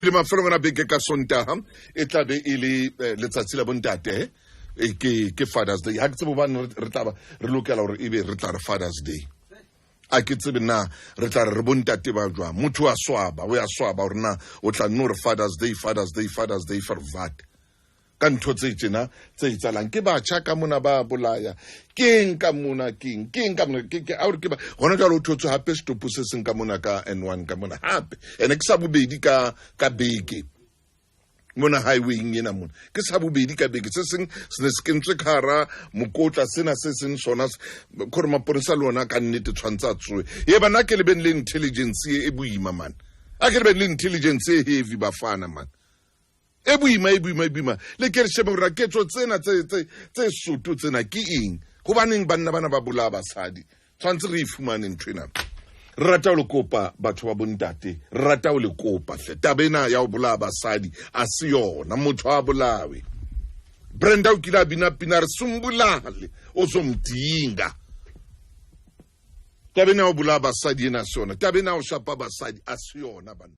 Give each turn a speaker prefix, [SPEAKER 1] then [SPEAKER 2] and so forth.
[SPEAKER 1] Le mafelong a beke ka Sontaga e tla be e le letsatsi la bontate, ke Father's Day. Ha ke tsebe hobane re tla ba re lokela hore ebe re tla re Father's Day. A ke tsebe na re tla re re bontate ba jwang. Motho a swaba, o ya swaba hore na o tla nno re Father's Day, Father's Day, Father's Day for what? Ka ntho tse tjena tse etsahalang ke batjha ka mona ba bolaya. Keng ka mona, keng keng ka mona, ke a hore ke ba hona jwale o thotswe hape setopo se seng ka mona ka N1 ka mona hape. Ene ke sa bobedi ka beke mona highwayng ena mona, ke sa bobedi ka beke. Se seng se ne se kentswe ka hara mokotla, sena se seng sona kore maponesa le ona ka nnete tshwantse a tsoe. E bana ke le beng le intelligence e boima man, a ke le beng le intelligence e heavy bafana man, e boima, e boima, e boima. Le ke re shebe hore ketso tsena tse soto tsena ke eng? Hobaneng banna bana ba bolaya basadi? Tshwantse re e fumane ntho ena. Re rata ho le kopa batho ba bontate, re rata ho le kopa hle. Taba ena ya ho bolaya basadi a se yona, motho a bolawe. Brenda o kile a bina pina re sumbulale o zomdinga. Taba ena ya ho bolaya basadi ena se yona, taba ena ya ho shapa basadi a se yona banna.